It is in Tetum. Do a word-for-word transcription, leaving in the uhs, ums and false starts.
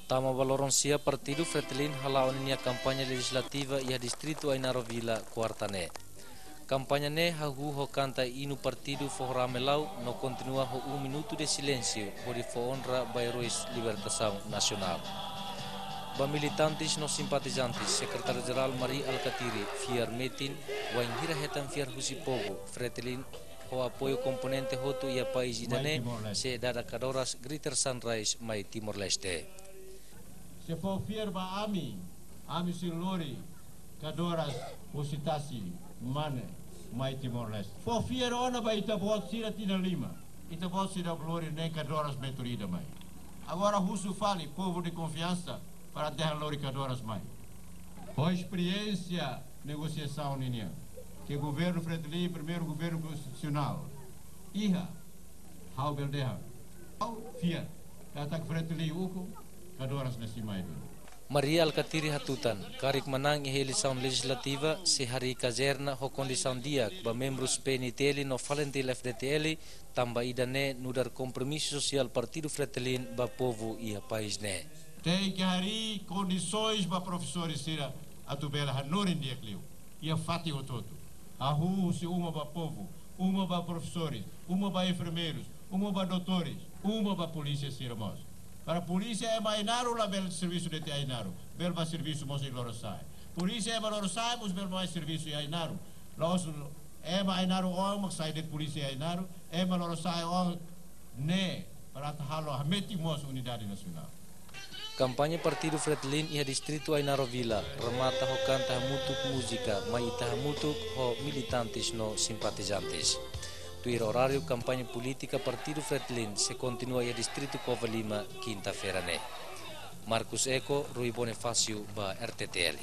Tama ba loron sia, Partidu Fretilin hala'o ninia kampaña lejizlativa iha distritu Ainaro Vila, kuarta ne'e. Kampaña ne'e hahú ho kanta inu partidu, Foho Ramelau, no kontinua ho um minuto de silêncio hodi fó onra ba eróis libertasaun nasionál. Ba militantes no simpatizantes, Sekretáriu Jerál Mari Alkatiri fiar metin, wainhira hetan fiar husi povu, Fretilin ho apoiu komponente hotu iha país ida-ne'e sei dada kadoras Greater Sunrise mai Timor-Leste. Se fó fiar ba ami, ami sei lori kadoras husi tasi mane mai Timor-Leste. Fó fiar ona ba ita-boot sira tinan lima. Ita-boot sira lori nein kadoras metru ida mai. Agora husu fali povu nia konfiansa para dehan lori kadoras mai. Ho esperiénsia negosiasaun ninian, ke governu Fretilin, primeiru governu konstitusionál, iha, ha'u bele dehan, ha'u fiar katak Fretilin ukun kadoras ne'e sei mai duni. Mari Alkatiri hatutan, karik manán iha eleisaun lejizlativa, sei harii kazerna ho kondisaun di'ak ba membrus P N T L no FALINTIL-F D T L, tanba ida-ne'e nu'udar kompromisu sosiál Partidu Fretilin ba povu iha país ne'e. Tenke harii kondisoens ba profesores sira atu bele hanorin di'ak liu iha fatin hotu-hotu. Hahú husi uma ba povu, uma ba profesores, uma ba enfermeirus, uma ba doutores, uma ba polísia sira mós. Para polísia ema Ainaro labele servisu de'it iha Ainaro, bele bá servisu mós iha Lorosa'e. Polísia ema Lorosa'e mós bele bá servisu iha Ainaro. La'ós ema Ainaro oan mak sai de'it polísia iha Ainaro, ema Lorosa'e oan ne'e para atu halo hametin mós unidade nasionál. Kampaña Partidu Fretilin iha distritu Ainaro Vila remata ho kanta hamutuk, múzika Mai Ita Hamutuk ho militantes no simpatizantes. Tuir oráriu, kampaña polítika Partidu Fretilin sei kontinua iha distritu Covalima, kinta-feira ne'e. Marcos Eco, Rui Bonifácio ba R T T L.